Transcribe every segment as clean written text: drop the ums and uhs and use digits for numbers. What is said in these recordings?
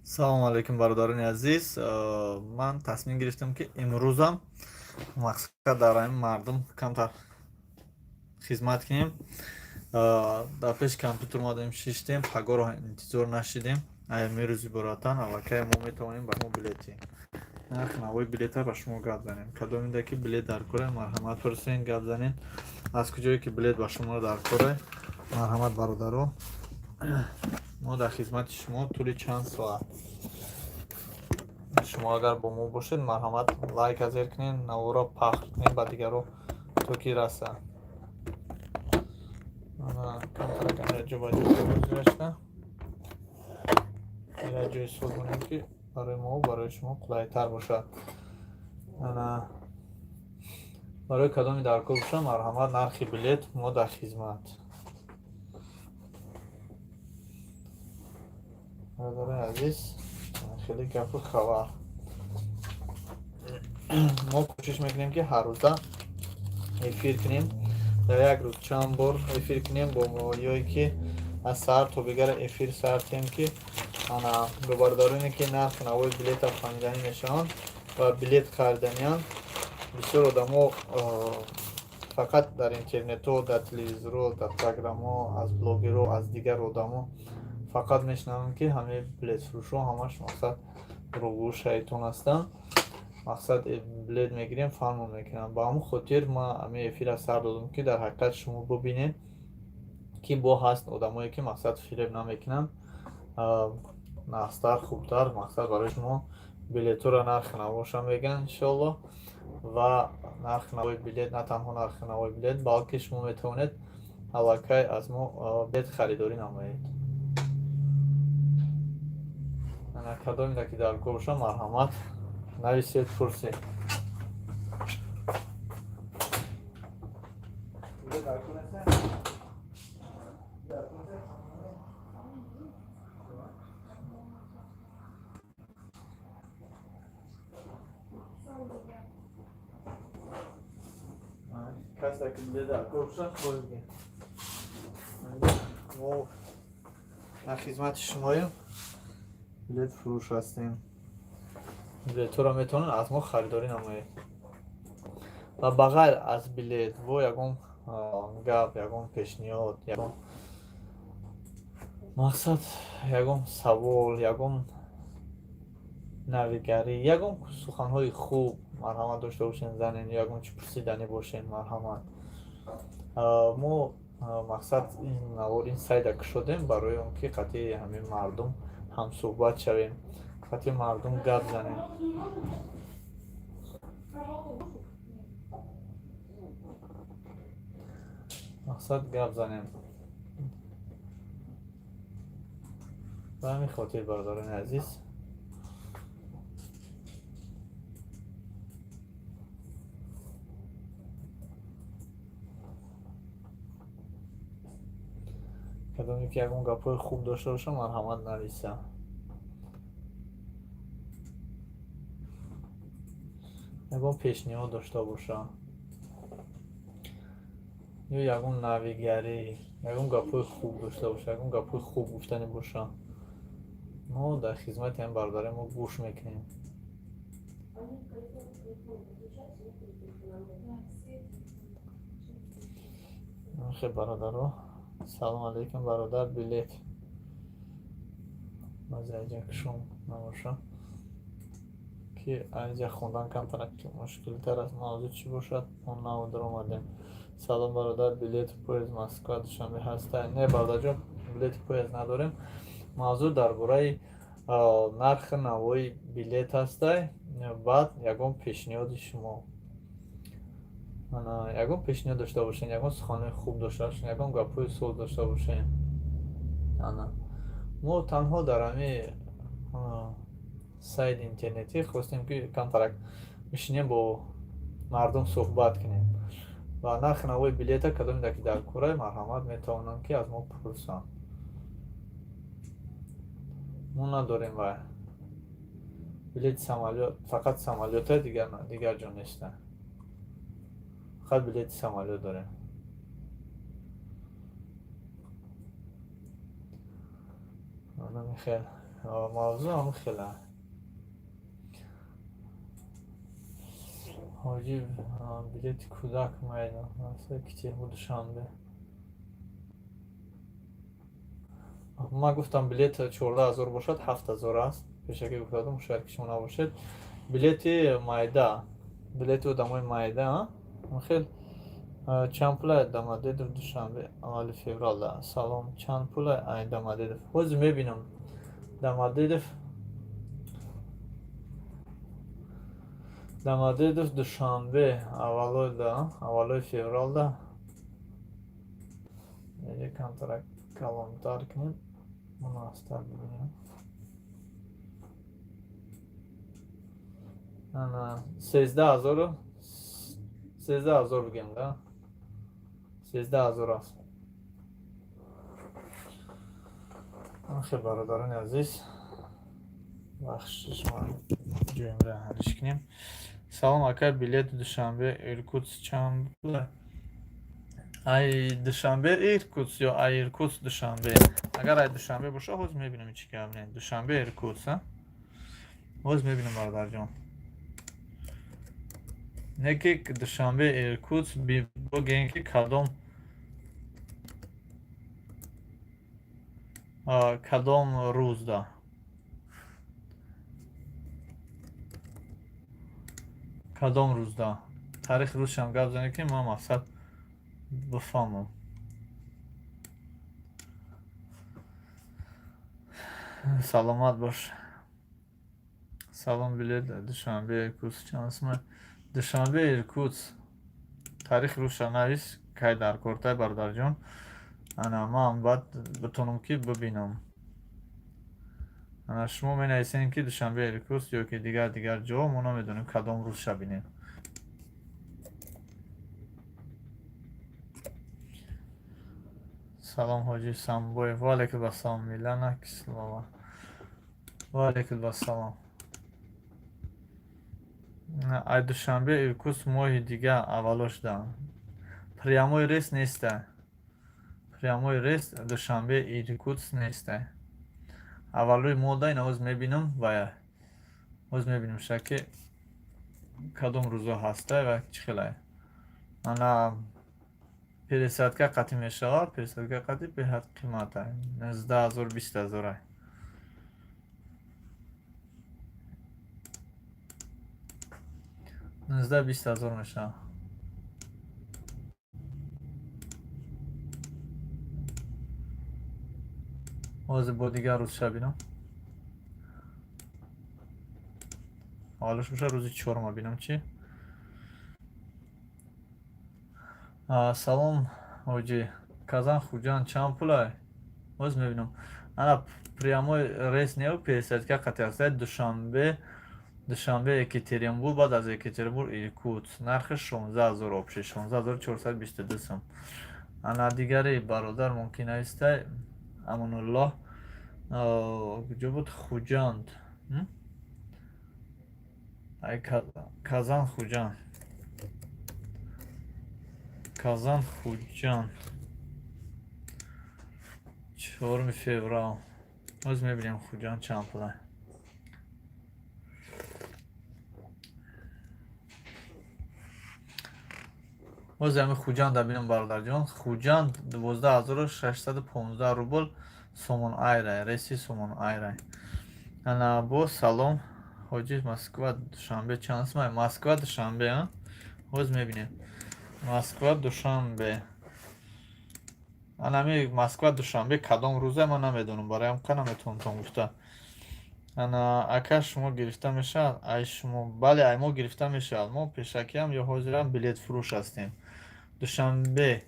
Салому алайкум, бародарони азиз. Ман тасмим гирифтам, ки имрӯзам мақсад дар ҳамин мардум камтар хизмат кунем. Дар пеши компютер омадем, шиштем, пагоҳро интизор нашидем. Аями рӯзи боратан аллакай мо метавонем ба шумо билети, нархи навои билета ба шумо гап занем. Кадомида ки билет дар кора, марҳамат, пурсен, гап занен. Аз куҷое ки билет ба шумо дар кора, марҳамат, бародаро, мо дар хизмати шумо тӯли чанд соат. Шумо агар бо мо бошед, марҳамат, лайка зер кунед, наворо пахш кунед ба дигаро, то ки расанд. Камтарак ҷобаҷо гузашта, як ҷои соз монем, ки барои мо, барои шумо қулайтар бошад. Барои кадоми дар кор боша, марҳамат, нархи билет, мо дар хизмат. Бародарои азиз, хеле гапу хабар. Мо кӯшиш мекунем, ки ҳаррӯза эфир кунем, дар як рӯз чанд бор эфир кунем, бо ё ки аз саҳар то бегара эфир сар тиҳем, ки ана бо бародароне ки нархи навои билета фаҳмиданӣ мешаванд ва билет хариданианд. Бисёр одамо фақат дар интернетҳо, дар телевизорҳо, дар программаҳо, аз блогерҳо, аз дигар одамо фақат мешунаванд, ки ҳамаи билетфурӯшҳо ҳамаш мақсад дурӯғгӯ, шайтон ҳастанд, мақсад билет мегирем, фармон мекунанд. Ба ҳамон хотир ман ҳамин эфира сар додам, ки дар ҳақиқат шумо бубинед, ки бо ҳаст одамое, ки мақсад фиреб намекунанд, нағзтар, хубтар мақсад барои шумо билетҳоро нархи навоша мегӯянд, иншоалло. Ва нархи навои билет, на танҳо нархи навои билет, балки шумо метавонед аллакай аз мо билет харидорӣ намоед. Кадомида ки дар кор боша, марҳамат, нависед, пурсед. Касе ки билет дар кор боша, мо дар хизмати шумоем, билет фурӯш ҳастем. Билетҳоро метавонед аз мо харидорӣ намоед. Ва ба ғайр аз билет бо ягон гап, ягон пешниҳод, ягон мақсад, ягон савол, ягон навигарӣ, ягон суханҳои хуб, марҳамат, дошта бошед, занен, ягон чӣ пурсиданӣ бошед, марҳамат. Мо мақсад ин навор, ин сайта кушодем барои он ки қатъи ҳамин мардум ҳамсӯҳбат шавем, қатъи мардум гап занем. Мақсад гап занем. Ба ҳамин хотир, бародарони азиз, кадоме ки ягон гапҳои хуб дошта боша, марҳамат, нависа. Ягон пешниҳод дошта боша ё ягон навигарӣ, ягон гапҳои хуб дошта боша, ягон гапҳои хуб гуфтанӣ боша, мо дар хизмати ҳамин бародари мо гӯш мекунем. Хеб, бародаро, салому алайкум, бародар, билет мазаҷа кушум набоша, ки айҷа хондан камтар мушкилтар аст. Мавзӯъ чӣ бошад? Мо нав даромадем. Салом, бародар, билети поезд Москва Душанбе ҳаста? Не, бародарҷон, билети поезд надорем. Мавзӯъ дар бораи нархи навои билет ҳастай. Баъд ягон пешниҳоди шумо, ягон пешниҳод дошта бошед, ягон суханои хуб дошта бошед, ягон гапҳои соз дошта бошед. Ана мо танҳо дар ҳамин сайти интернетӣ хостем, ки камтарак бишинем, бо мардум суҳбат кунем ва нархи навои билета, кадомеда ки дар кора, марҳамат, метавонанд, ки аз мо пурсанд. Мо надорем ва билети самолёт, фақат самолёта, дигар ҷо неста, фақат билети самолёт дорем. Михел. Мавзӯъ ҳам хела. Ҳоҷӣ, билети кӯдак майда Екатеринбург Душанбе. Ман гуфтам, билет 14 000 бошад, 7000 аст. Пешакӣ гуфтадум, шояд ки шумо набошед. Билети майда, билети одамои майда хел чанд пула? Домодедово Душанбе аввали февралда. Салом, чанд пула ай Домодедово? Ҳозир мебинам. Домодедово Душанбе аввалода, аввалои февралда. Камтарак калонтар кунем, муносибтар бибинем. Ана, 13 000-у 13 000 бигем да, 13 000 аст. Хел, бародарони азиз, бахшиш, ма ҷоимра ҳалиш кунем. Салом, ака, билети Душанбе Иркутск чанд пула? Ай Душанбе Иркутск ё ай Иркутск Душанбе? Агар ай Душанбе боша, ҳозир мебинем, чӣ гап не. Душанбе Иркутск, ҳозир мебинем, бародарҷон. Не ки Душанбе Иркутск бигӯем, ки кадом рӯзда, кадом рӯзда, таърихи рӯзшам гап занед, ки ман мақсад бифаҳмам. Саломат бош. Салом, билет Душанбе Иркутск чанд сум? Душанбе Иркутск, таърихи рӯзша навис, кай дар кортай, бародарҷон. Ана, ман баъд битонам ки бибинам. Ана, шумо менависем, ки Душанбе Иркутск ё ки дигар дигар ҷо, мо намедонем, кадом рӯзша бинем. Салом, ҳоҷи Самбоев. Ва алайкум ассалом, Милана Кислова. Ва алайкум ассалом. Ай Душанбе Иркутск моҳи дига аввало шуда. Прямой рейс неста. Прямой рейс Душанбе Иркутск неста. Аввалои мода ина ҳоз мебинам ва ҳоз мебинем ша, ки кадом рӯзо ҳаста ва чӣ хелае. Ана, пересадка қатъӣ мешавад, пересадка қатъӣ беҳад қимата, 19 000, 20 000-ай. 19-20 ҳазор мешавад. Ҳозир бо дигар рӯзша бинам. Аввалаш боша, рӯзи чорума бинам чӣ. Салом, ҳоҷӣ, Казан Хуҷанд чанд пулай? Боз мебинам. Ана, прямой рейс неу, пересадка қатъи аст. Душанбе Екатеринбург, баъд аз Екатеринбург Иркутск. Нархи 16 000, общий 16 422 сум. Ана, дигари бародар мумкин навистай, Амонуллоҳ, куҷо буд? Хуҷанд. Казан Хуҷанд. Казан Хуҷанд. 4 феврал. Боз мебинем, Хуҷанд чанд пулай. Боз ҳами Хуҷанда бинам, бародарҷон. Хуҷанд 12 615 рубл Сомон Айрай, рейси Сомон Айрай. Ана, бо салом, ҳоҷи, Москва Душанбе чанд сумай? Москва Душанбе, а? Ҳоз мебинем. Москва Душанбе. Ана, ами Москва Душанбе кадом рӯза, ман намедонам, барои ҳам ка наметавонам гуфта. Ана, ака, шумо гирифта мешавад? Ай шумо, бале, ай мо гирифта мешавад. Мо пешакиам ё ҳозирам билетфурӯш ҳастем. Душанбе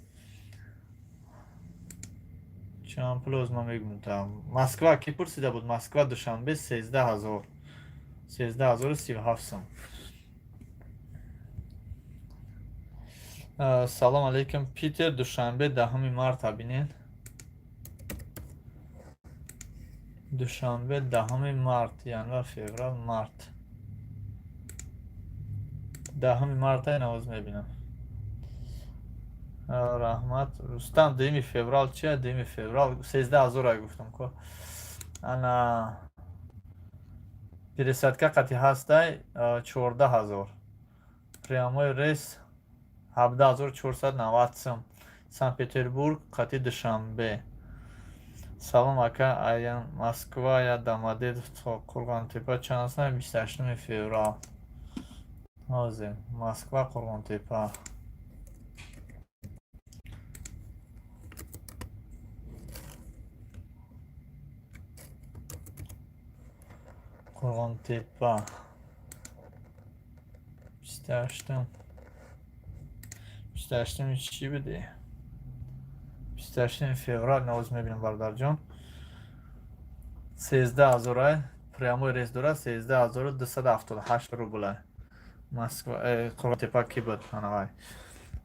чанд пул, оз ман мегӯям. Москва кӣ пурсида буд? Москва Душанбе 13 000. 13 037 сум. Салом алейкум. Питер Душанбе 10 марта бинед. Душанбе 10 март, январ, феврал, март. 10 марта ина оз мебинам. Раҳмат, Рустам. 2 феврал чия? 2 феврал 13 000 гуфтам ко. Ана, Пересадка қати ҳастай, 14 000. Прямой рейс 17 490 сум. Санкт Петербург қати Душанбе. Салом, ака, аян Москва я Домодедово то Қурғонтепа чанд аст? 28 феврал. Ҳозир Москва, Қурғонтепа. Қурғонтепа 28-ум. 28-уми чӣ будӣ? 28 феврал. Навоз мебинам, бародарҷон. 13 ҳазорай, прямой рейс дорад, 13 278 рублай. Москва Қурғонтепа ки буд? Анавай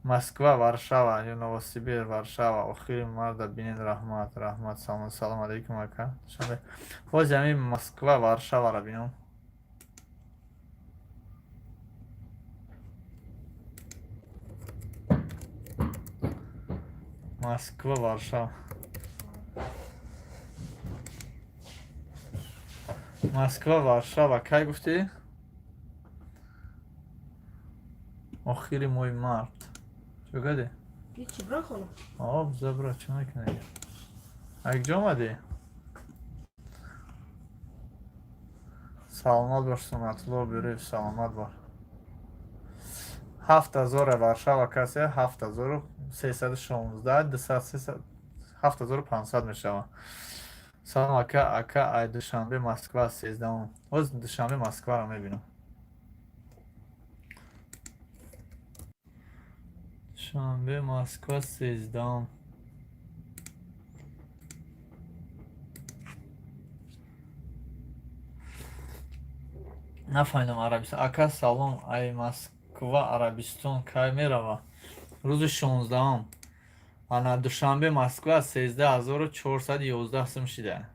Москва, Варшава ё Новосибир, Варшава. Охири марда бинед. Раҳмат, раҳмат. Салом, салом алейкум, ака. Ҳози ҳамин Москва, Варшаваро бинам. Москва, Варшава, Москва, Варшава. Кай гуфтӣ? Охири моҳи март. Чо кардӣ? Ҳичи, бра хона. Об забра, чӣ мекунӣ? Акҷо омадӣ? Саломат бош, Сунатулло Бюрев, саломат бош. 7000 Варшава касе, 7316, дусад, 7500 мешавад. Салом, ака. Ака, ай Душанбе Москва 13-ум. Ҳоз Душанбе Москваро мебинам. Душанбе Москва 13-ум. Нафаҳмидам. Арабистон. Ака, салом, ай Москва Арабистон кай мерава? Рӯзи 16-ум. Ана Душанбе Москва 13 411 сум шида.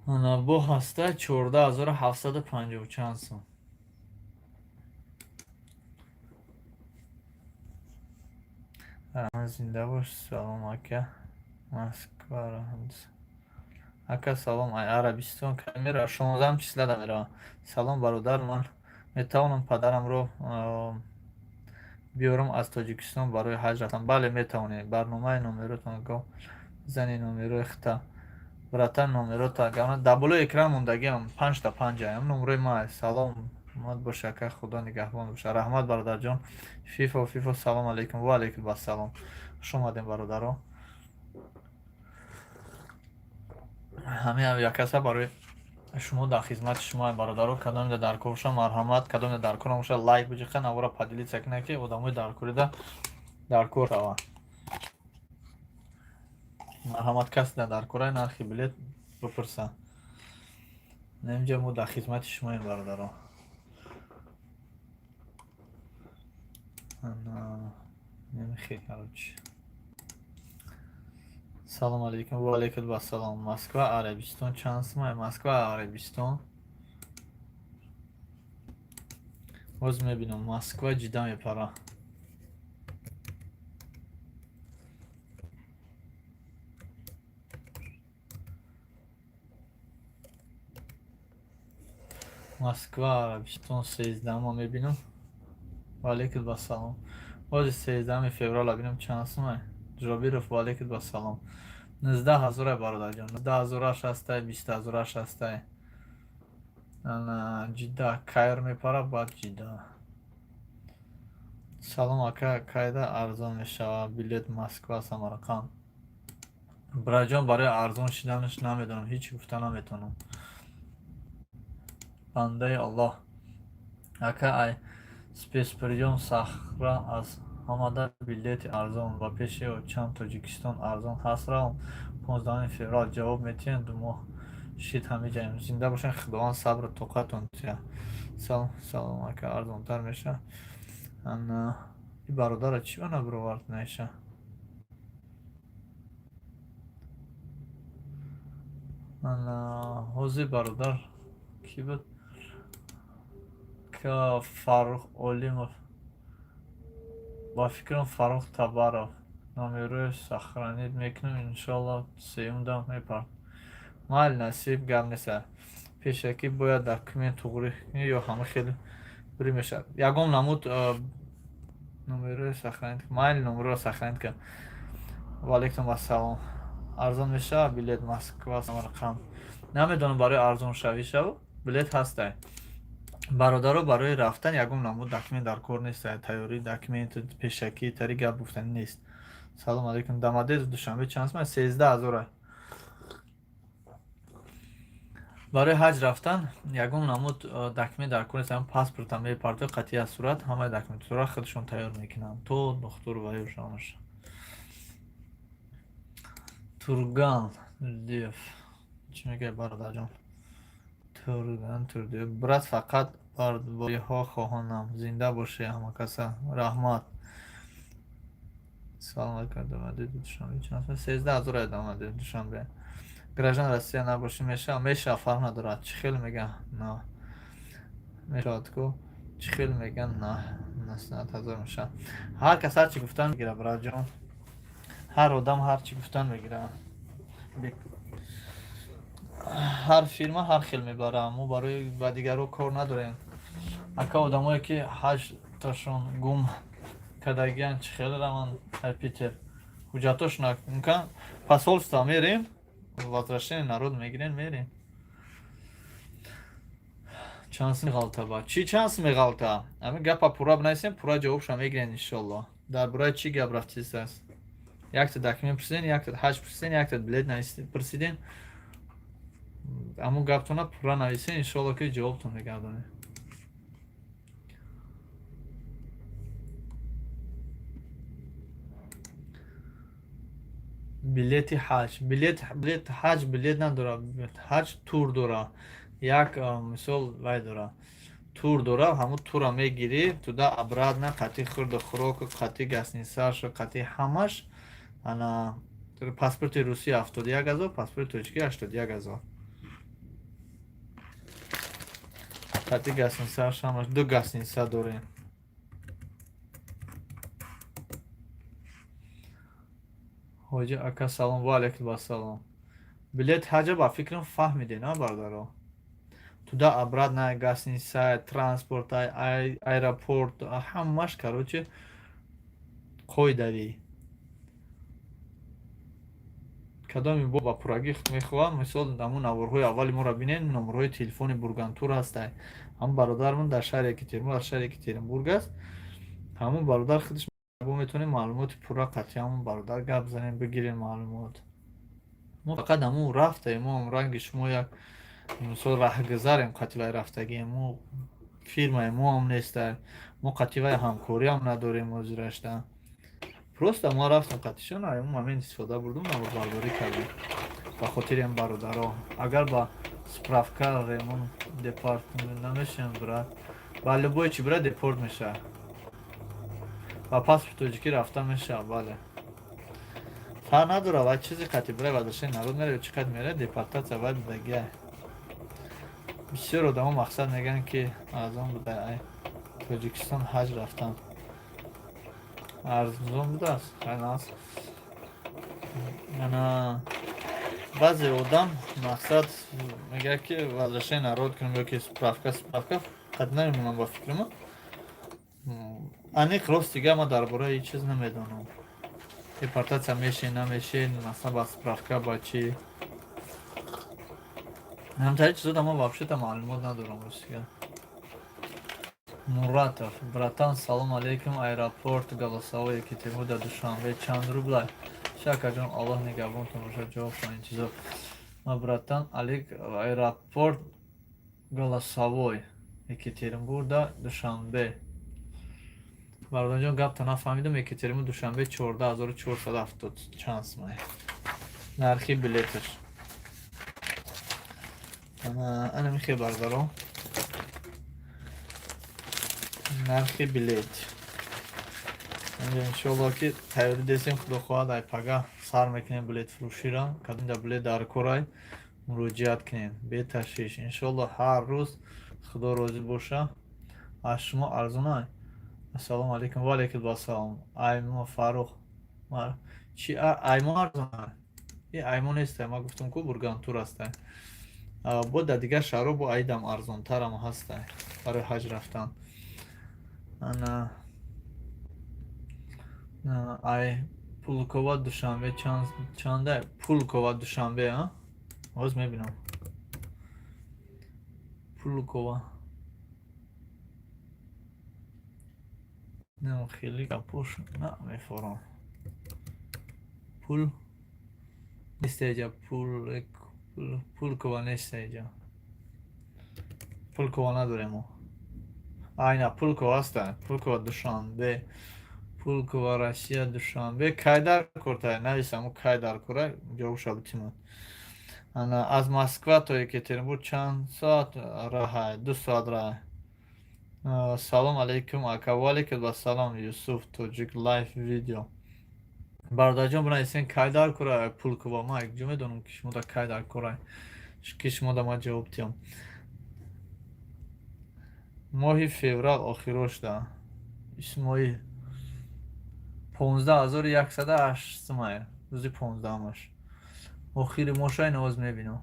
Ана бо ҳаста 14 750 чанд сум. Зинда бош. Салом, ака. Москва. Ака, салом, ай Арабистон кай мерава? 16-ум числада мерава. Салом, бародар, ман метавонам падарамро биёрам аз Тоҷикистон барои ҳаҷ рафтан? Бале, метавонед. Барномаи номеротон го зани, номерои хита, братан, номерота дар болои экран мондагиам, панҷта панҷаям номерои ма. Салом мад бош, ака, Худо нигаҳбон боша. Раҳмат, бародарҷон. Фифо, фифо, салом алейкум. Ва алейкум ассалом. Хуш омадем, бародаро. Ҳамин якаса барои шумо, дар хизмати шумо, бародаро. Кадоме дар кор боша, марҳамат. Кадоме дар кор набоша, лайк биҷиқа, навора поделиться кунед, ки одамои даркорида дар кор шаванд. Марҳамат, касе дар кораи нархи билет бипурса. Инҷа мо дар хизмати шумоем, бародаро. Немихе, короче. Салом алейкум. Ва алейкум ассалом. Москва Арабистон чанд сумай? Москва Арабистон боз мебинам. Москва Ҷида мепара. Москва Арабистон 13-ма мебинам. Ва алейкум ассалом. Бози 13-ми феврала бинам чанд сумай. Ҷобиров, ва алейкум ассалом. 19 ҳазора, бародарҷон. 19 ҳазораш ҳастай, 20 ҳазораш ҳастай. Ҷидда, Кайр мепара, баъд Ҷидда. Салом, ака, кайда арзон мешавад билет Москва Самарқанд? Браҷон, барои арзон шиданаш намедонам, ҳеҷ гуфта наметавонам, бандаи Аллоҳ. Ака, ай спецприём Сахра аз ҳамада билети арзон ба пеши чанд Тоҷикистон арзон ҳаст? Равам 15 феврал, ҷавоб метиҳем? 2 моҳ шид ҳамиҷаем. Зинда бошен, Худованд сабру тоқатон тиҳад. Салом, салом, ака, арзонтар мешавад? И бародара чӣ ба набировард наиша? Ҳозир бародар кӣ буд? Фаррух Олимов, ба фикрам, Фаррух Табаров. Номерои сохранить мекунам, иншоалло, сеюм дам мепард. Майли, насиб, гап неста. Пешакӣ бояд документ туғрӣ кунӣ ё ҳама хеле бурӣ мешавад? Ягон намуд номерои сохранить, майли, номерро сохранить кун. Ваалайкум ассалом. Арзон мешавад билет Москва Самарқанд? Намедонам, барои арзоншавӣ шав билет ҳастай, бародаро. Барои рафтан ягон намуд документ дар кор нест, тайёрии документ пешакӣ тари гап гуфтанӣ нест. Салом алейкум. Домодедово Душанбе чанд сум? 13 000-а. Барои ҳаҷ рафтан ягон намуд документ дар кор нест. Паспорта мепартои, қатъи аз сурат, ҳамаи документҳоро худашон тайёр мекунанд, то духтур ва ёшамаш. Турган Лев, чӣ мегӯяд, бародарҷон? Турган Турдиев: брат, фақат бардбориҳо хоҳонам, зинда бошӣ. Ҳамакаса раҳмат. Салом алейкум. Домодедово Душанбе чанд? 13 000 Домодедово Душанбе. Граждан Россия набошӣ мешавад? Мешавад, фарқ надорад. Чӣ хел мегӯян, на мешавад ку, чӣ хел мегӯян, на 100 000 мешавад. Ҳар кас ҳар чӣ гуфтан мегирад, братҷон, ҳар одам ҳар чӣ гуфтан мегирад, ҳар фирма ҳар хел мебара. Мо барои ба дигарҳо кор надорем, ака. Одамое ки ҳаҷташон гум кардагиян, чӣ хел раванд? Питер ҳуҷҷатошона мумкин посольство мерем, возвращение народ мегирем, мерем. Чанд сум меғалта? Ба чӣ чанд сум меғалта? Ҳамин гапа пурра бинависем, пурра ҷавобша мегирем, иншолло. Дар бораи чӣ гап рафтисааст? Якта документ пурсиден, якта ҳаҷ пурсиден, якта билет пурсиден. Ҳамун гаптона пурра нависен, иншолло, ки ҷавобтон мегардонем. Билети ҳаҷ, билет ҳаҷ билет надорад, ҳаҷ тур дора. Як мисол, вай дора, тур дора. Ҳамун тура мегирӣ, туда обратно қатъи хӯрду хӯроку, қатъи гостиницашу, қатъи ҳамаш. Ана паспорти русӣ 71 000, паспорти тоҷикӣ 81 000. Қатъи гостиницааш, ҳамаш. Ду гостиница дорем. Ҳоҷи ака, салом. Ва алайкум ассалом. Билет ҳаҷа ба фикрам фаҳмиде, на, бародаро? Туда обратно, гостиница, транспорт, аэропорт, ҳамаш, короче, қоидавӣ. Кадоми бо ба пуррагӣ мехоҳам, мисол, ҳамун наворҳои аввали моро бинед, номерҳои телефони Бургантур ҳастай. Ҳамун бародармон дар шаҳри Екатеринбург, дар шаҳри Екатеринбург аст. Ҳамун бародар худаш бо метавонем маълумоти пурра қатъи ҳамун бародар гап занем, бигирем маълумот. Мо фақат ҳамун рафтаем, мо ранги шумо як, мисол, раҳгузарем, қатъи вай рафтагием. Мо фирмаи моам нестай, мо қатъи вай ҳамкориам надорем ҳозирашта. Просто мо рафтем қатъишон, ҳамун момент истифода бурдум, наворбардорӣ кардем ба хотири ҳам бародаро. Агар ба справка ремон депорт намешавем, брат? Ба любой чи бира депорт мешавад. Ба паспорт тоҷикӣ рафта мешавад, бале, фарқ надорад. Вай чизи қатъи бира возвращение народ меравад, чӣ қадр меравад, депортатсия вай будагиай. Бисёр одамо мақсад мегӯянд, ки арзон буда ай Тоҷикистон ҳаҷ рафтан, арзон будааст, хайнас. Ана баъзе одам мақсад мегӯяд, ки возвращение народ кунем ё ки справка қад намемонам. Ба фикрама, аниқ, рости гап, ман дар бораи ин чиз намедонам, депортатсия мешен, намешен, масалан, ба справка, ба чӣ, ҳамтари чизода ман вообще-то маълумот надорам, рости гап. Муратов: братан, салом алейкум. Аэропорт Голосовой Екатеринбург дар Душанбе чанд рублай? Шакаҷон, Аллоҳ нигаҳбонтон бошад, ҷавоб интизор ма, братан. Алик, аэропорт Голосовой Екатеринбург да Душанбе. Бародарҷон, гапта нафаҳмидам. Екатеринбург Душанбе 14 470 чанд сумай нархи билеташ. Ана михе, бародаро, нархи билет. Иншоалло, ки тайёрӣ десем, худо хоҳад, ай пага сар мекунем билетфурӯширо. Кадом да билет дар корай, муроҷиат кунем беташвиш, иншоалло, ҳар рӯз, худо розӣ боша. Аз шумо арзонай. Ассалому алайкум. Ва алайкум ассалом. Аймо, Фаррух, чи аймо арзонай? И аймо нестай, ма гуфтам ку, Бургантур ҳастай. Бо дар дигар шаҳрҳо бо айдам арзонтарам ҳастай барои ҳаҷ рафтан. Ана, ай Пулкова Душанбе чанда? Пулкова Душанбе, а ҳоз мебинам. Пулкова не, хеле гапош на мефорам. Пул нестаиҷа, пул Пулкова нестаиҷа, Пулкова надорем мо. Айна, Пулкова ҳаста, Пулкова Душанбе, Пулкова Россия, Душанбе. Кай дар кортай, нависам, кай дар кора, ҷавобша битимад. Ана, аз Москва то Екатеринбург чанд соат раҳай? 2 соат раҳай. Салом алейкум, ака. Ваалейкум ассалом, Юсуф Тоҷик лайф видео. Бародарҷон, бинависен, кай дар кора Пулкова. Ман якҷо медонам, ки шумо да кай дар кора, ки шумо да ман ҷавоб диҳам. Моҳи феврал охирошда, Исмоил. 15 108 сумай рӯзи 15-аш охири мошай навоз мебинам.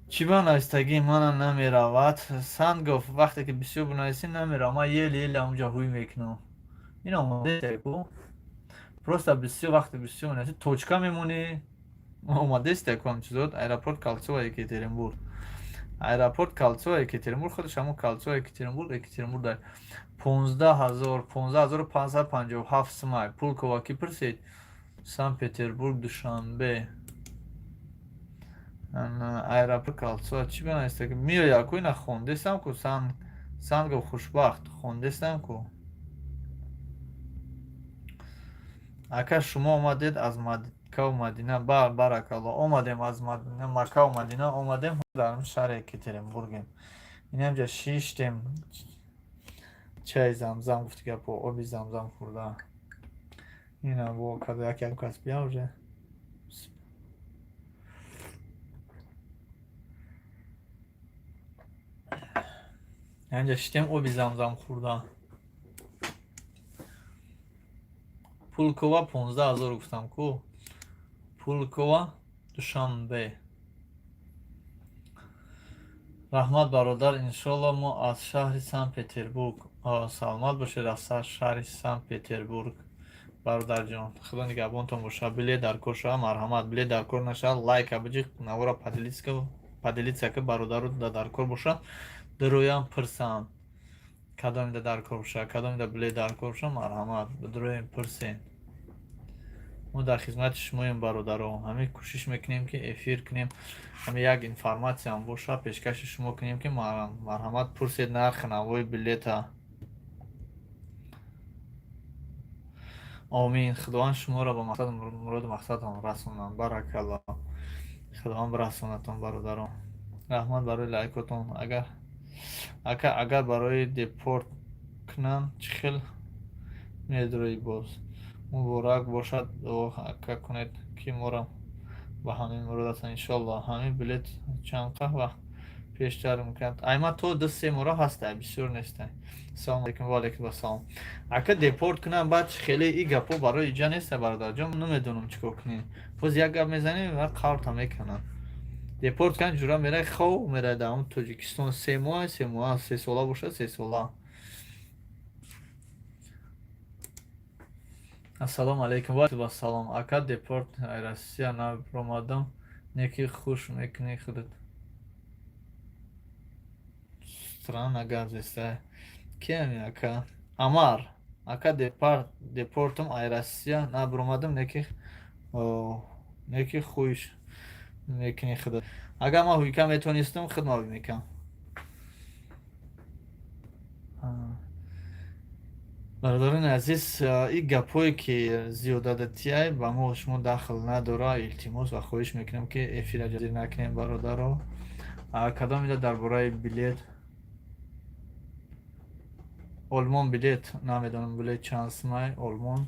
Чӣ ба навистагӣ мана намеравад, Сангов? Вақте ки бисёр бинависӣ, намеравад. Ман еле еле ҳамунҷа ҳуй мекунам. Ин омадеку просто бисёр вақте бисёр менависӣ, точка мемонӣ. Омадестеку ҳам чизот. Аэропорт Кольцово Екатеринбург, аэропорт Кольцово Екатеринбург, худаш ҳамон Кольцово Екатеринбург, Екатеринбург дар 15 000, 15 557 сумай. Пулкова ки пурсед? Санкт Петербург Душанбе, аэропорт Кольцово. Чӣ бинависта меояд ку? Ина хондестам ку, Сангов Хушбахт, хондестам ку. Ака, шумо омадед аз Маккаву Мадина? Баракалло, омадем, аз Маккаву Мадина омадем, дар шаҳри Екатеринбургем. Инамҷа шиштем, чай замзам, гуфти гапо, оби замзам хӯрда. Ина бо када як як кас биям уже. Инҷа шиштем, оби замзам хӯрда. Пулкова 15 000 гуфтам ку. Пулкова Душанбе. Раҳмат, бародар, иншолло, мо аз шаҳри Санкт Петербург. Саломат бошед аз шаҳри Санкт Петербург, бародарҷон, худо нигаҳбонтон бошад. Билет дар кор шава, марҳамат. Билет дар кор нашавад, лайка биҷи, навора поделиться ки бародару дар кор бошад, дуроям пурсанд. Кадомида дар кор бошад, кадомида билет дар кор бошад, марҳамат, дуроем, пурсен. Мо дар хизмати шумоем, бародаро. Ҳамин кӯшиш мекунем, ки эфир кунем, ҳамин як информатсиям бошад, пешкаши шумо кунем, ки марҳамат, пурсед нархи навои билета. Омин, Худованд шуморо ба мақсад, муроду мақсадтон расонад. Баракалло, Худованд бирасонадтон, бародарон. Раҳмат барои лайкотон. Агар ака, агар барои депорт кунанд, чӣ хел медроӣ боз? Муборак бошад, дуо ака кунед, ки моро ба ҳамин мурод расонад, иншолло. Ҳамин билет чанд вақт пештар мекунад? Айма то 2-3 моро ҳастай, бисёр нестай. Салому алейкум. Ва алейкум ассалом. Ака, депорт кунам, баъд хеле и гапҳо барои иҷа нестай, бародарҷон. Намедонам, чӣ кор кунем. Боз як гап мезанем ва қаврта мекунанд. Депорт кунанд, ҷура мерай, хов мерай дар ҳамон Тоҷикистон 3 моҳ, 3 моҳ, 3 сола бошад, 3 сола. Ассалому алейкум. Ва ассалом. Ака, депорт Россия набиромадам, неки хуш мекунӣ худат. Странно гап зеста. Киами, ака? Амар. Ака, депортум ай Россия набиромадам, неки хуш мекунӣ худат. Агар ман ҳуйка метонистам, худ ма мекунам. Бародарони азиз, ин гапҳое ки зиёдадатиай, ба мо шумо дахл надора. Илтимос ва хоҳиш мекунем, ки эфира ҷазир накунем, бародаро. Кадом ида дар бораи билет Олмон? Билет намедонам, билет чанд сумай Олмон.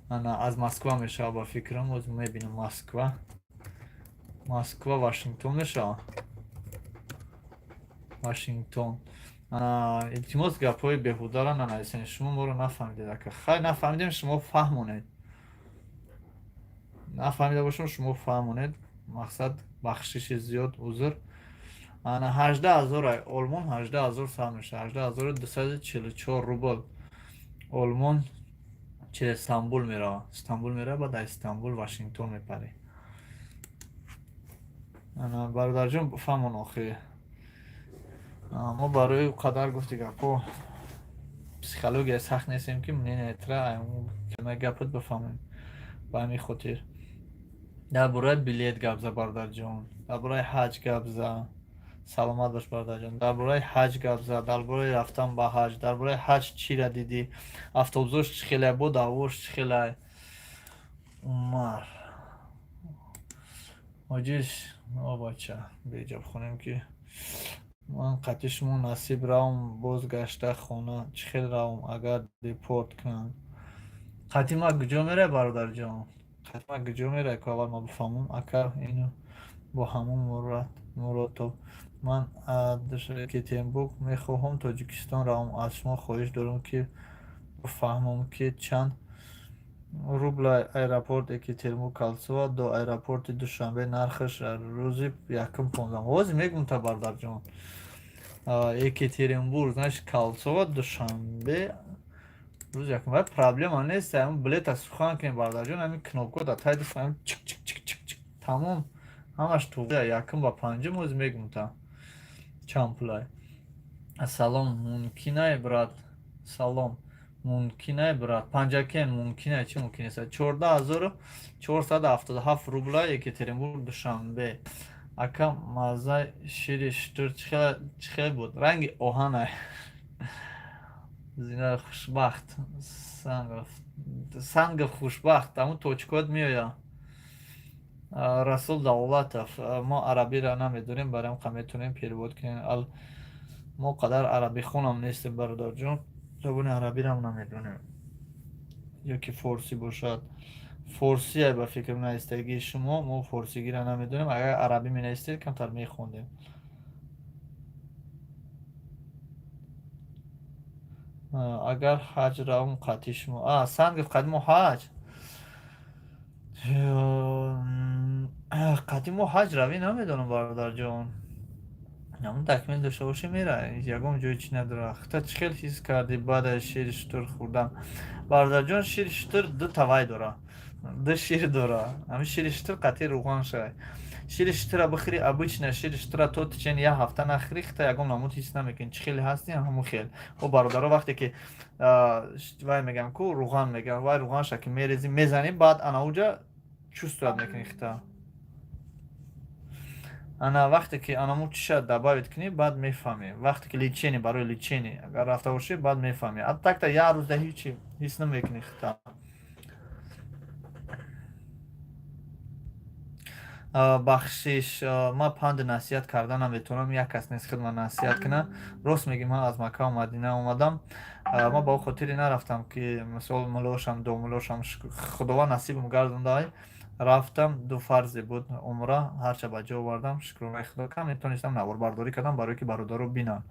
Ана, аз Москва мешава, ба фикрам. Оз мебинам. Москва, Москва Вашингтон мешава, Вашингтон. Илтимос, гапҳои беҳудара нанависен. Шумо моро нафаҳмидед, ака. Хай, нафаҳмидем, шумо фаҳмонед. Нафаҳмида бошам, шумо фаҳмонед. Мақсад, бахшиши зиёд, узр. Ана, 18 000 Олмон, 18 000 сар мешавад, 18 244 рубл. Олмон через Стамбул мерава, Стамбул мерава, баъд аз Истанбул Вашингтон мепарӣ. Ана, бародарҷон, фаҳмон охи, мо барои қадар гуфти гапҳо психология сахт нестем, ки мнениятра калимаи гапат бифаҳмем. Ба ҳамин хотир дар бораи билет гап за, бародарҷон, дар бораи ҳаҷ гап за. Саломат бош, бародарҷон. Дар бораи ҳаҷ гап за, дар бораи рафтан ба ҳаҷ, дар бораи ҳаҷ чира дидӣ, автобусош чӣ хелай, бо даъвош чӣ хелай. Умар ҳоҷиш, о бача, беҷаб хонем, ки ман қатъи шумо насиб равам, бозгашта хона чӣ хел равам, агар депорт кунанд? Қатъи ма куҷо мерай, бародарҷон? Қатъи ма куҷо мерай, ку аввал ма бифаҳмам. Ака, ину бо ҳамон Муродтов, ман Екатеринбург мехоҳам Тоҷикистон равам. Аз шумо хоҳиш дорам, ки бифаҳмам, ки чанд рубла аэропорт Екатеринбург Кольцово до аэропорти Душанбе, нархаш рӯзи якум 15-ум. Ҳозир мегум та, бародарҷон. Екатеринбург, значит, Кольцово, Душанбе, рӯзи якум. Вай проблема нест, ҳамин билета сухан кунем, бародарҷон, ҳамин кнопка дар таи даст, чик чик чик чик чик, тамом, ҳамаш туғри. Якум ба панҷум, ҳозир мегум та чанд пулай. Салом, мумкинай, брат? Салом, мумкинай, брат? Панҷакен мумкинай, чӣ мумкин нест? 14 477 рубла Екатеринбург Душанбе. Ака, маззаи шири шутур чӣ хел буд? Ранги оҳанай. Зина хушбахт Сангов, Сангов хушбахт, ҳамун точкот меояд. Расул Давлатов, мо арабиро намедонем, барои ҳам метавонем перевод кунем. Мо қадар арабихонам нестем, бародарҷон, забони арабиам намедонем. Ё ки форсӣ бошад, форсие ба фикрам навистагии шумо, мо форсигиро намедонем. Агар арабӣ менавистед, камтар мехондем. Агар ҳаҷ равм қатъи шумо, Сангов, қатъи мо ҳаҷ, қатъи мо ҳаҷ равӣ, намедонам, бародарҷон. Ҳамон документ дошта бошӣ, мера, ягон ҷои чӣ надора. Хита чӣ хел ҳис кардӣ баъд аз шири шутур хӯрдан? Бародарҷон, шири шутур ду тавай дора, ду шир дора. Ҳамин шири шутур қатъи рӯған шавад. Шири шутура бихӯри, обычно шири шутура то течение як ҳафта нахӯри, хита ягон намуд ҳис намекунӣ. Чӣ хеле ҳасти, ҳамон хел. О, бародаро, вақте ки вай мегӯям ку, рӯған мегӯям, вай рӯғанша ки мерезӣ, мезанӣ, баъд анауҷа чувствовать мекунӣ хита. Ана вақте ки анаму чиша добавить кунӣ, баъд мефаҳмӣ. Вақте ки лечение, барои лечение агар рафта бошӣ, баъд мефаҳмӣ. А так-то як рӯзда ҳичи ҳис намекунӣ хита. Бахшиш, ман панди насиҳат карда наметавонам, як кас нест хидмат насиҳат кунад. Рост мегӣ, ман аз Маккаву Мадина омадам. Ман ба он хотире нарафтам, ки мисол мулошам, домулошам, Худованд насибам гардонда, рафтам. Ду фарзе буд, умра, ҳарча ба ҷо овардам, шукронаи Худо. Кам метавонистам, наворбардорӣ кардам, барое ки бародаро бинанд.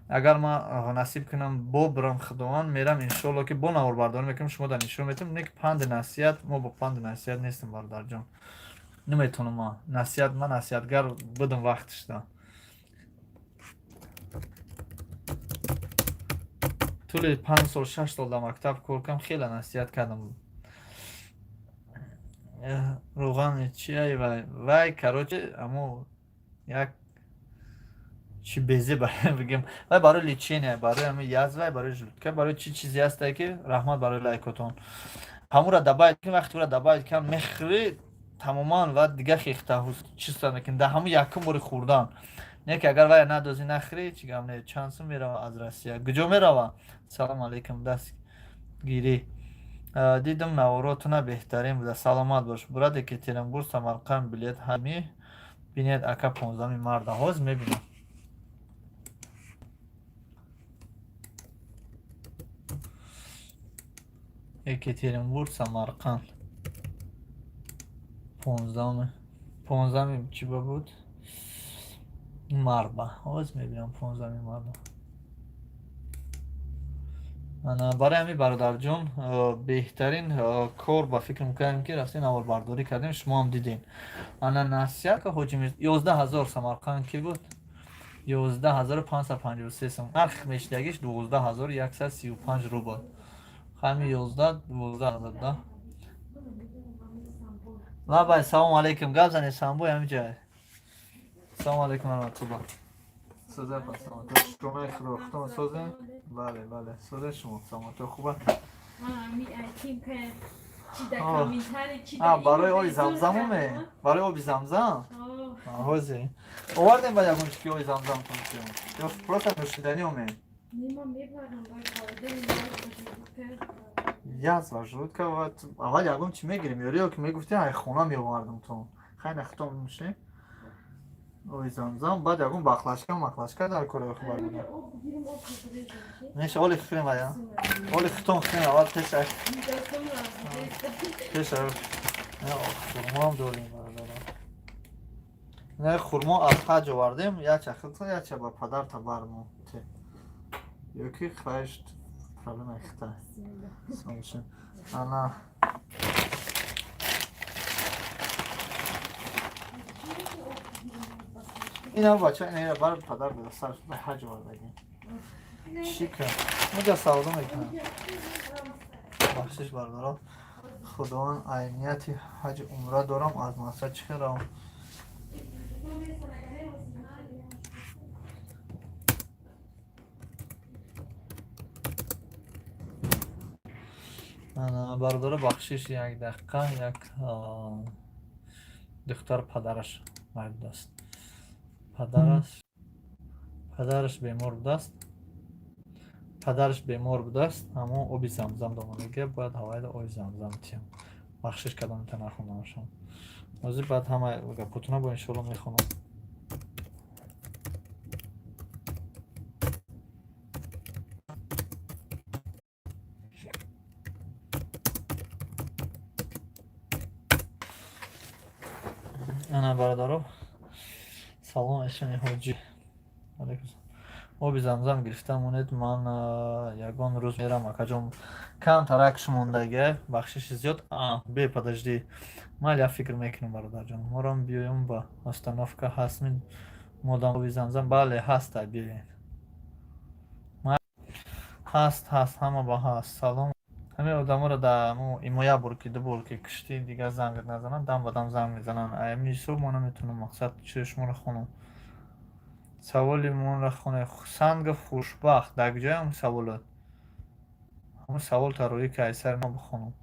Агар ман насиб кунам, бо бирам, Худованд, мерам, иншоалло, ки бо наворбардорӣ мекунам, шумо дар нишон метавонем. Не ки панди насиҳат, мо бо панди насиҳат нестем, бародарҷон, наметавонам ман насиҳат. Ман насиҳатгар будам вақтишда, тӯли 5 сол, 6 сол дар мактаб кор кардам, хеле насиҳат кардам. Рӯғани чия вай, вай, короче, амо як чи безе бигем, вай барои лечение, барои ҳами язва, барои желудка, барои чи чизе ҳастае ки. Раҳмат барои лайкотон. Ҳамура добавить кун, вақте ура добавить кардам, мехӯрӣ, тамоман ва дига хехта чувствовать мекунӣ дар ҳамун якум бори хӯрдан. Не ки агар вая надозӣ, нахӯрӣ, чӣ гап не. Чанд сум мерава аз Россия, куҷо мерава? Салому алайкум, дастгирӣ дидам, наворотуна беҳтарин буда, саломат бош, брат. Екатеринбург Самарқанд билет ҳами бинед, ака, 15-уми марта. Ҳозир мебинам. Екатеринбург Самарқанд 15-уми, 15-уми чӣ ба буд? Марба. Ҳозир мебинам, 15-уми марта. Барои ҳамин, бародарҷон, беҳтарин кор ба фикр мекунем, ки рафтем, наворбардорӣ кардем, шумоам дидем. Ана насиҳат, ҳоҷи, 11 000 Самарқанд ки буд, 11 553 сом, нарх мешидагиш 12 135 рубл. Ҳами 11, 12 ҳазор да. Лабай, салому алейкум, гап занед, самбой ҳамиҷа. Салому алейкум, раҳматулло. Созем, па, саломатӣ, шукронаи Худо, худтон созем? Бале, бале, созе, шумо саломатӣ, хуба? Барои оби замзам оме, барои оби замзам ҳозе овардем, ба ягон ки оби замзам тон ё просто нӯшиданӣ оме? Язва желудка. Аввал ягон чи мегирем ёри, ё ки мегуфтем, ай хона меовардам тон. Хай, нахтон нӯшем оби замзам, баъд ягон баклажка маклажка дар кори хабар. Меша, оли хӯрем, ая оли хитон хӯрем аввал, пеша пеша. Хурмоам дорем, бародарам, не, хурмо аз ҳаҷ овардем, якча хитон, якча ба падарта бармо, ё ки хаеш проблема хита. Ана, ина бача, ина бар падар буда, сар ҳаҷ овардагим. Чӣ кар, муҷа савдо мекунам. Бахшиш, бародаро, худованд, айнияти ҳаҷи умра дорам, аз мақсад чӣ хел равам? Бародаро, бахшиш, як дақиқа, як духтар падараш май будааст, падараш бемор будааст, падараш бемор будааст, ҳамон оби замзам домонага, бояд ҳавайда оби замзам тиям. Бахшиш кардам, та нахондамашон. Ҳозир баъд ҳама гапотуна бо иншоалло мехонам. Ана, бародаро, салом, эшони ҳоҷӣ, оби замзам гирифта монед, ман ягон рӯз мерам, акаҷон, камтарак шумондага, бахшиши зиёд. Бе, подожди, ман як фикр мекунам, бародарҷон, морам биёем, ба остановка ҳастми модам оби замзам? Бале, ҳаста, биёед, ҳаст, ҳаст, ҳама ба ҳаст. Салом, ҳамин одаморо дар имо як бор ки, ду бор ки куштӣ, дигар занг назананд, дам ба дам занг мезананд. Ами ҳисоб мо наметавонам мақсад чизи шуморо хонам. Саволи монро хонед. Сангов Хушбахт, дар куҷоям саволот? Ҳамун савол тарроҳӣ ки айсари ма бихонам.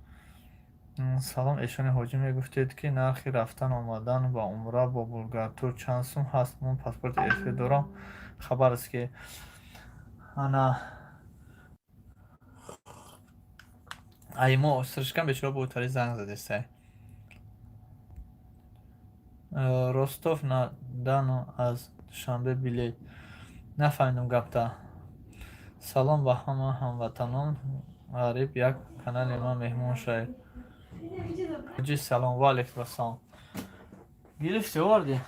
Салом, эшони ҳоҷӣ, мегуфтед, ки нархи рафтан омадан ба умра бо Булгартур чанд сум ҳаст? Ман паспорти РФ дорам, хабар аст, ки ана ай мо сиришкан бечора бо тари занг задестай. Ростов на Дону аз Душанбе билет. Нафаҳмидам гапта. Салом ба ҳама ҳамватанон, ғариб, як канали ман меҳмон шавед. Ҳоҷӣ, салом, ва алайкум ассалом. Гирифти, оварди?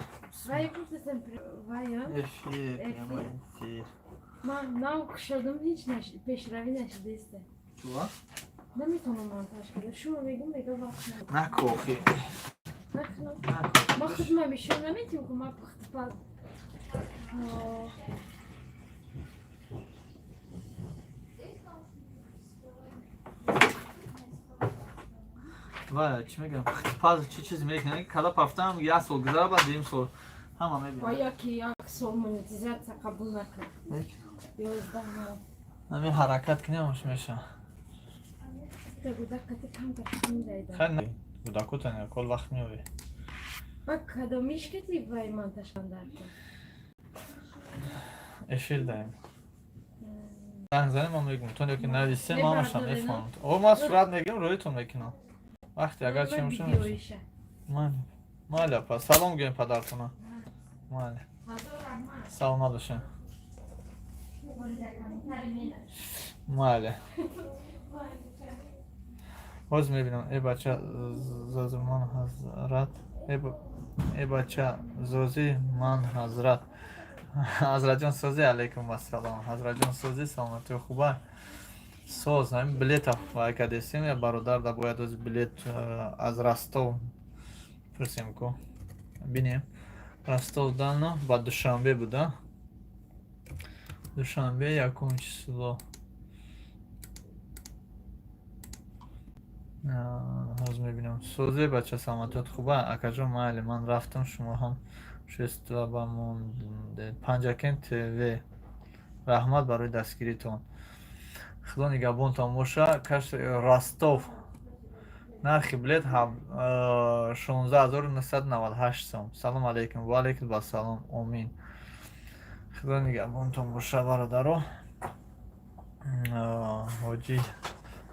Эфир, эфир. Ман нав кушодам, ҳеҷ пешравӣ нашудааст. Чуа? Наметавонам монтаж кардам. Шумо мегум, мега вақт Наку, охи. Накунам. Ма худма бишон наметим, ку ма пухтупаз. Ва чӣ мегӯям, пухтупаз чӣ чиз мекунем, када пафтам, як сол гузара, баъд дуюм сол ҳама мебинам. Ва яки як сол монетизатсия қабул накард. 11 моҳ. Ҳамин ҳаракат кунем, меша. Гудакати камтар шиндайда. Хай, гудакутан якол вақт меёвӣ. Ба кадомиш кати вай монтаж дар кун? Эфир даем. Занг занем, ман мегӯм, тон ёки нависем, ман ҳамашам мефаҳмам. О, ман сурат мегирам, рӯитон мекунам. Вақте агар чи мошам. Майли, апа, салом гӯем падартона. Майли. Саломат бошем. Майли. Боз мебинам, э бача зозимон ҳазрат, э бача зози ман ҳазрат. Ҳазратҷон, сози, алайкум ассалом. Ҳазратҷон, сози, саломатӣ, хуба? Соз ҳамин билета вай кардестем, я бародар да бояд оз билет аз Ростов пурсем ку, бинем. Ростов дано ба Душанбе буда, Душанбе, якум число. Ҳозир мебинам. Созе, бача, саломатиёт хуба, акаҷон? Майли, ман рафтам, шумо ҳам шества ба монде. Панҷакен ТВ, раҳмат барои дастгиритон, худо нигаҳбонтон боша. Каш Ростов нархи билет 16 998 сом. Салом алейкум. Ва алейкум вассалом, омин. Худо нигаҳбонтон боша, бародаро. Ҳоҷӣ,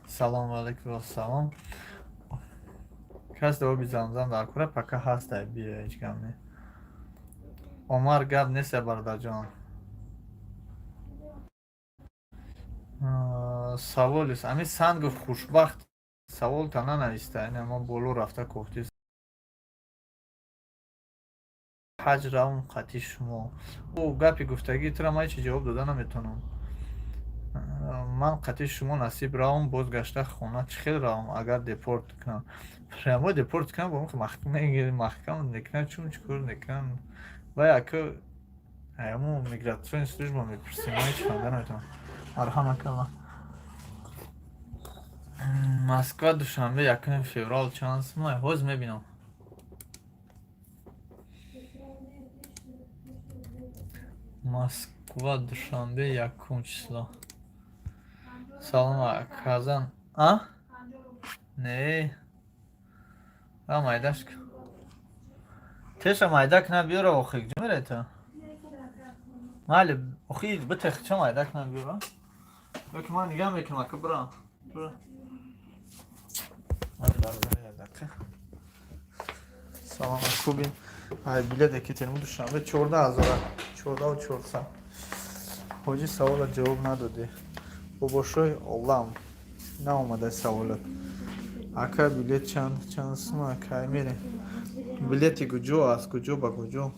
салом алейкум, вассалом. Кас оби Замзам дар кора пока ҳастай, биё, ҳеҷ гап не. Омар, гап нест, бародарҷон. Саволест, ами Сангов хушбахт саволта нанависта, ина мо боло рафта кофти. Ҳаҷ равм қати шумо. Ӯ гапи гуфтагӣ тура ман ҳечи ҷавоб дода наметавонам. Ман қати шумо насиб равм, бозгашта хона чӣ хел равам, агар депорт кунам? Прямо депорт кунам, бо маҳкам мекунам, чун чӣ кор мекунам? Вай ака, ҳамун миграционный служба мепурсем, ман ҳеч фаҳмида наметавонам. Марҳамат калла. Москва Душанбе, 1 феврал, чанд сумай? Ҳозир мебинам. Москва Душанбе, якум число. Салом, Казан. А не, а майдаш теша майда кна биёра. Охи, куҷо мерай ту? Майли, охи, битех, ча майда кна биёра, ёки ман нигаҳ мекунам, ака, бира, бира. Дақиқа. Салом, хуби? Ай билет Екатеринбург Душанбе 14 ҳазора, 14 400. Ҳоҷӣ, савола ҷавоб надодӣ. Бобошои олам, наомада саволат. Ака, билет чанд сума, кай мерем? Билети куҷо, аз куҷо ба куҷо?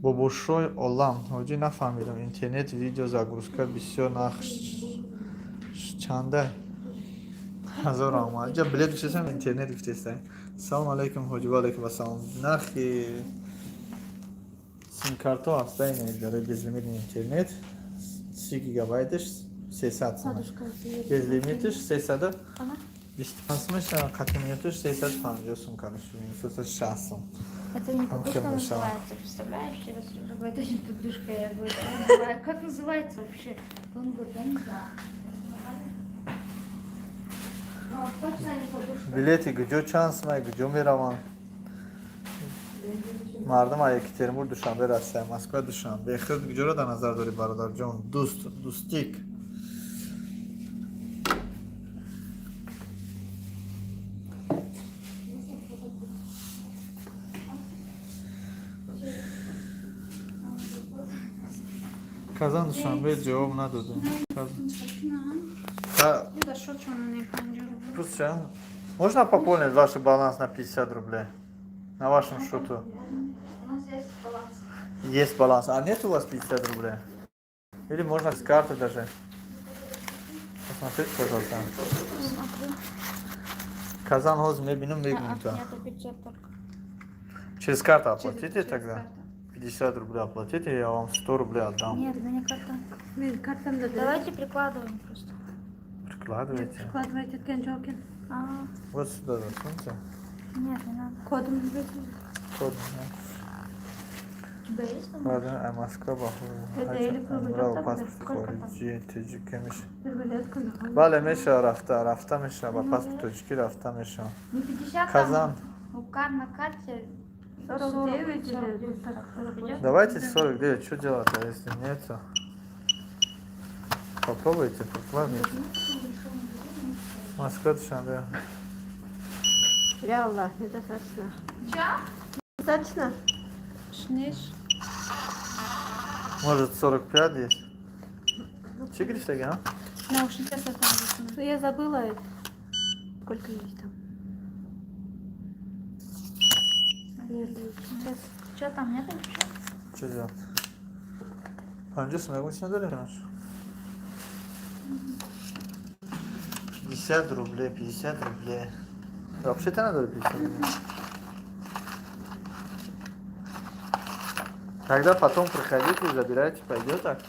Бобошои олам, ҳоҷӣ, нафаҳмидам. Интернет, видео загрузка бисёр, нарх чандай? Ҳазор раҳмат. Ҷа билет гуфтесам, интернет гуфтестай. Салом алейкум, ҳоҷӣ. Ва алейкум ассалом. Нархи симкартҳо ҳаста, барои безлимитный интернет 30 гигабайташ 300 сум, безлимиташ 325 сум, қатъимияташ 350 сум, короче, 360 сум. Это не подушка называется, представляешь? Вчера Сережа говорит, это не подушка. Я говорю, как называется вообще? Он говорит, я не знаю. Ну, точно не подушка. Билети куҷо чанд сумай, куҷо мераванд мардум? А Екатеринбург Душанбе, Россия, Москва Душанбе, худ куҷоро дар назар дорӣ, бародарҷон? Дӯст, дӯстик. Казан Душанбе ҷавоб надодем. Плюс можно пополнить ваш баланс на 50 рублей на вашем счету? У нас есть баланс. Есть баланс. А нет у вас 50 рублей? Или можно с карты даже? Посмотрите, пожалуйста. Казан ҳоз мебинам, мегум то. Нету 500 только. Через карту оплатите тогда. 50 рублей оплатите, я вам 100 рублей отдам. Нет, у меня карта. Мен картамда да. Давайте прикладываем просто. Прикладывайте. Прикладывайте эткен жок экен. А, Вот сюда засуньте. Нет, не надо. Кодун билесиң. Код. У тебя есть там? Ладно, а Москва ба Это электронный Умра картта паспорт Сколько там? хориҷӣ тоҷика меша. Бир билет. Бале, меша, рафта, рафта меша, ба паспорт тоҷикӣ рафта меша. Не 50 Казан. там. У кар на карте 49 или 49. так, 48. Давайте 49, что делать, а если нет? Попробуйте, прикладывайте. Москва, Душанбе. Я Аллах, недостаточно. Чё? Достаточно? Шниш. Может, 45 есть? Чӣ гирифтаги, а? Наушники там. Ну, я забыла это. Сколько есть там? Нет, сейчас. Что там, нет вообще? Чӣ делать? 50 сум ягон чи надорем? 50 рублей, 50 рублей. Вообще-то надо 50 рублей. Тогда потом приходите, забирайте, пойдет так?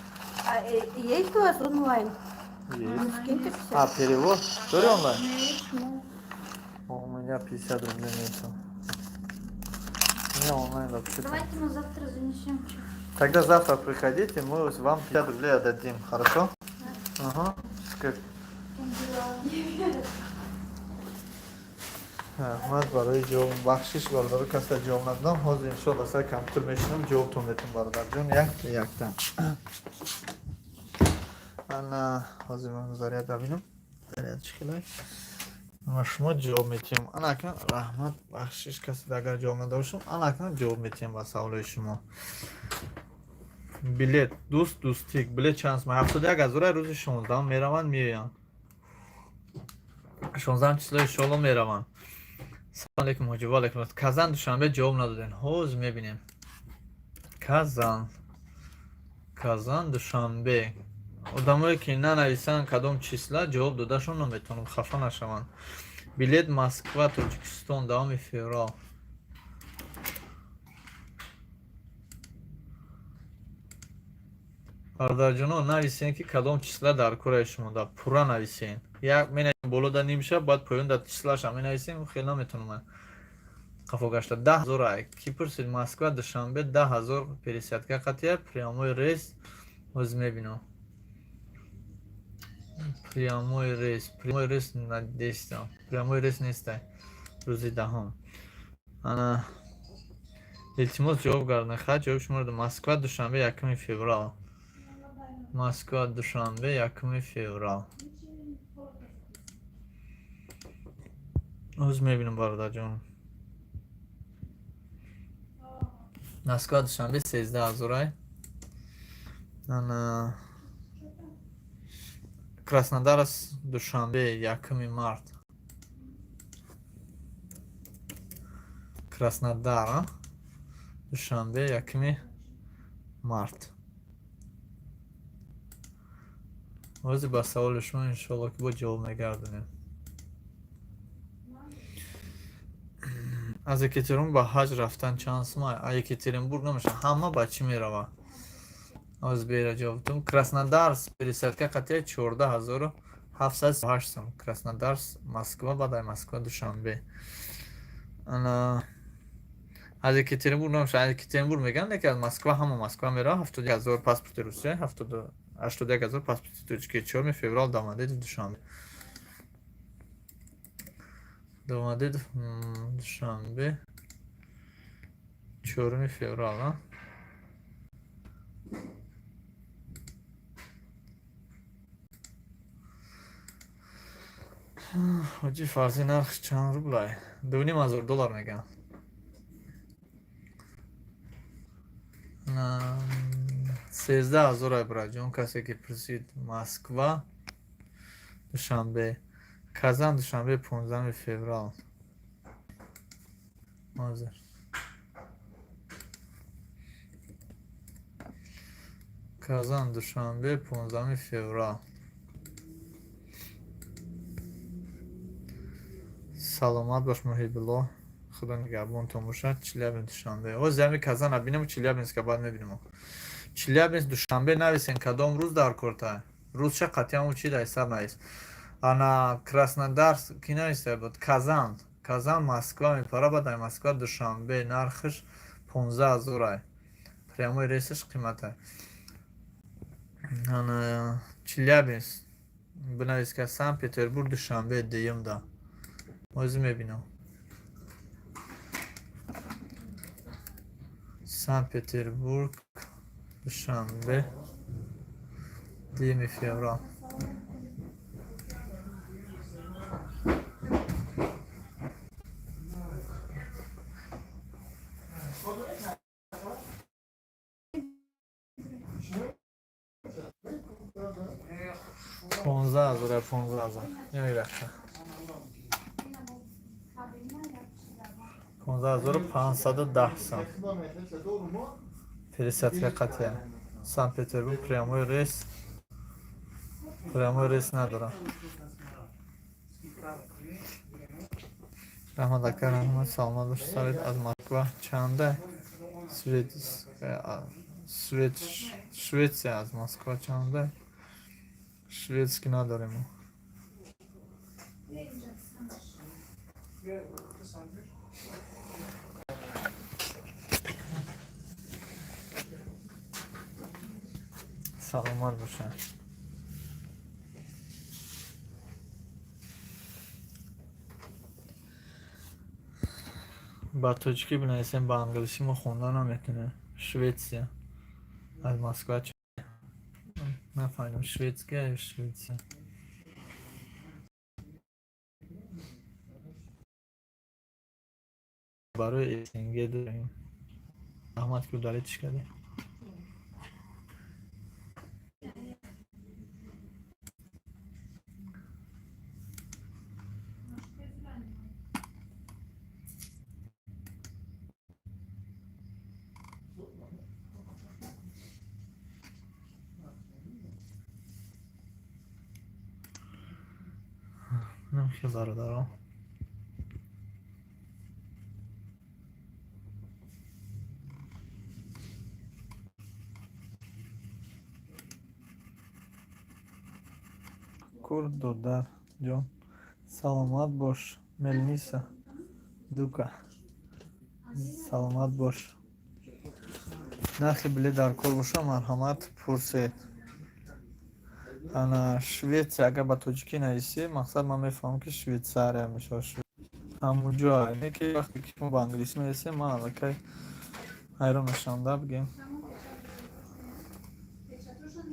А есть у вас онлайн? Есть. Ну, скиньте 50. А, перевод? Тоже онлайн? У меня 50 рублей нету. У меня онлайн вообще-то. Давайте мы завтра занесем. Тогда завтра приходите, мы вам 50 рублей отдадим, хорошо? Да. Ага. Как... Раҳмат барои ҷавоб, бахшиш, бародаро, каса ҷавоб надодам. Ҳозир, иншоалло, сар компютер мешинам, ҷавобтон метам, бародарҷон, якта якта. Ана ҳозир ман заряд бинам, заряд чӣ хелай, ма шумо ҷавоб метиҳем. Ана акнун, раҳмат, бахшиш, касе агар ҷавоб надода бошам. Ана акнун ҷавоб метиҳем ба саволои шумо. Билет дӯст дӯстик, билет чанд сум? 71 ҳазора. Рӯзи 16-ум мераванд, меоянд. 16-ум число, иншоалло, мераванд. Салом алейкум, ҳоҷи. Ва алейкум. Казан, Душанбе ҷавоб надодем. Ҳозир мебинем. Казан, Казан, Душанбе. Одамое ки нанависанд кадом числа, ҷавоб додашон наметавонам, хафа нашаванд. Билет Москва, Тоҷикистон, 10-уми феврал. Бародарҷоно, нависен, ки кадом числа дар кораи шумо, да пурра нависен. Як менависем, боло да нимша, баъд поён да числаша менависем. Хеле наметавонам қафо гашта. 10 000 ай ки пурсид. Москва, Душанбе, 10 000, пересадка қатия, прямой рейс. Ҳозир мебинам. Прямой рейс, прямой рейс надестам, прямой рейс нестай рӯзи 10-ум. Ана, илтимос, ҷавоб гардонед. Ха, ҷавоби шуморо. Москва, Душанбе, 1-уми феврал. Москва, Душанбе, 1-уми феврал. Ҳозир мебинам, бародарҷон. Москва, Душанбе, 13 000-ай. Ана Краснодар, Душанбе, 1-уми март. Краснодар, Душанбе, 1-уми март. Ҳозир ба саволи шумо, иншоалло, ки бо ҷавоб мегардонем. Аз Екатеринбург ба ҳаҷ рафтан чанд сум? А Екатеринбург намеша, ҳама ба чӣ мерава? Ҳозир бера ҷавобтум. Краснодар, пересадка қатия, 14 708 сум. Краснодар, Москва, баъд ай Москва, Душанбе. Ана аз Екатеринбург намеша, аз Екатеринбург мегӯянд, лекин аз Москва ҳама Москва мерава. 71 000 паспорти Русия, 81 000 паспорти Тоҷикия. 4-уми феврал, Домодедово, Душанбе. Домодедово, Душанбе, 4-уми феврал. А ҳоҷи фарзӣ, нарх чанд рублай? 2,5 ҳазор доллар мегӯянд. 13 000 ай, браҷон, касе ки пурсид. Москва, Душанбе. Казан, Душанбе, 15-уми феврал. Ҳозир Казан, Душанбе, 15-уми феврал. Саломат бош, Муҳибулло, худо нигаҳбонтон бошад. Челябинск, Душанбе. Ҳозир ҳами Казана бинем, Челябинска баъд мебинем. Челябинск, Душанбе нависен, кадом рӯз дар корта. Рӯзша қатъиян чи дар ҳисаб навис. Ана Краснодар ки нависта буд? Казан, Казан, Москва мепара, баъд ай Москва, Душанбе. Нархаш 15 000 ай, прямой рейсаш қиматай. Ана Челябинск бинавис ка Санкт Петербург, Душанбе, дуюмда. Ҳозир мебинам. Санкт Петербург, Душанбе, 2-юми феврал. 15 000, 15 000. Намерафта. 15 510 сом, пересадка қатъия. Санкт Петербург прямой рейс, прямой рейс надорам. Раҳмат, ака, раҳмат, саломат бош. Салет аз Москва чанда? Свет, Швеция аз Москва чанда? Шведский надорем. Саломат бошанд. Ба тоҷикӣ бинависем, ба англисӣ мо хонда наметонем. Швеция аз Москва нафаҳмидам, шведская ё Швеция. Барои СНГ дорем. Раҳмат, ки удалить кардӣ. Намхел, бародаро. Кур додар ҷон, саломат бош. Мелниса дука, саломат бош. Нархи билет дар кор боша, марҳамат, пурсед. Ана, Швеция агар ба тоҷикӣ нависӣ, мақсад, ман мефаҳмам, ки Швейтсария мешавад, ҳамунҷо. Не ки вақте ки мо ба англисӣ менависем, ман аллакай ҳайрон мешавам, да, бигем,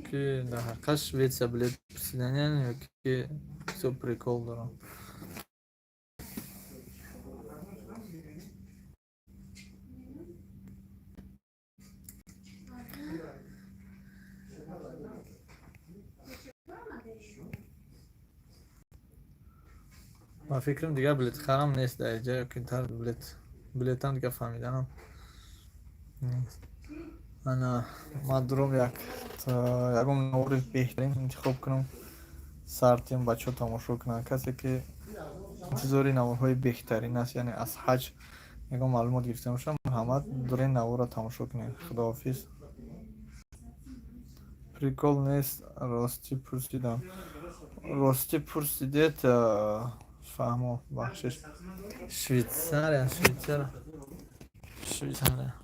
ки дар ҳақиқат Швеция билет пурсиданиан ё ки всё прикол дорам. Ба фикрам, дигар билетхарам нест дар инҷа ё ки билетам дигар фаҳмиданам нест. Ана, ман дуром як ягон навори беҳтарин интихоб кунам, сартим, бачаҳо тамошо кунанд. Касе ки интизори наворҳои беҳтарин аст, яъне аз ҳаҷ ягон маълумот гирифта бошад, марҳамат, дурен наворро тамошо кунед. Худоҳофиз. Прикол нест, ростӣ пурсидам. Ростӣ пурсидед, фаҳмо, бахшиш. Швейтсария, Швейтсария, Швейтсария.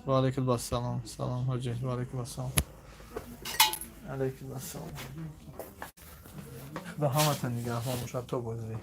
Ваалайкум ассалом. Салом, ҳоҷи. Ваалайкум ассалом. Алайкум ассалом. Худо ҳаматон нигаҳбон бошад то боздид.